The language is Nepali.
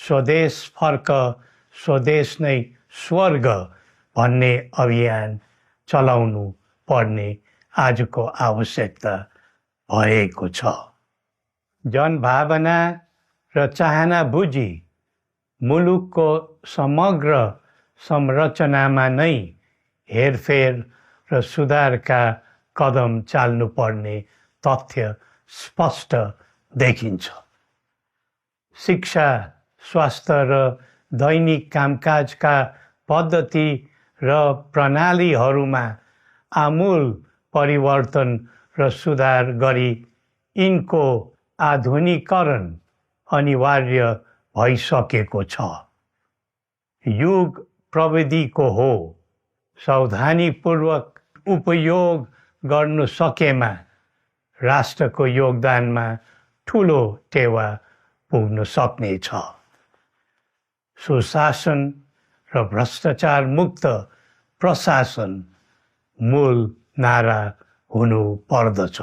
स्वदेश फर्क स्वदेश नै स्वर्ग भन्ने अभियान चलाउनु पर्ने आजको आवश्यकता भएको छ। जनभावना र चाहना बुझी मुलुकको समग्र संरचनामा नै हेरफेर र सुधारका कदम चाल्नुपर्ने तथ्य स्पष्ट देखिन्छ। शिक्षा, स्वास्थ्य र दैनिक कामकाजका पद्धति र प्रणालीहरूमा आमूल परिवर्तन र सुधार गरी यिनको आधुनिकीकरण अनिवार्य भइसकेको छ। युग प्रविधिको हो, सावधानीपूर्वक उपयोग गर्नु सकेमा राष्ट्रको योगदानमा ठुलो टेवा पुग्न सक्नेछ। सुशासन र भ्रष्टाचार मुक्त प्रशासन मूल नारा हुनु पर्दछ।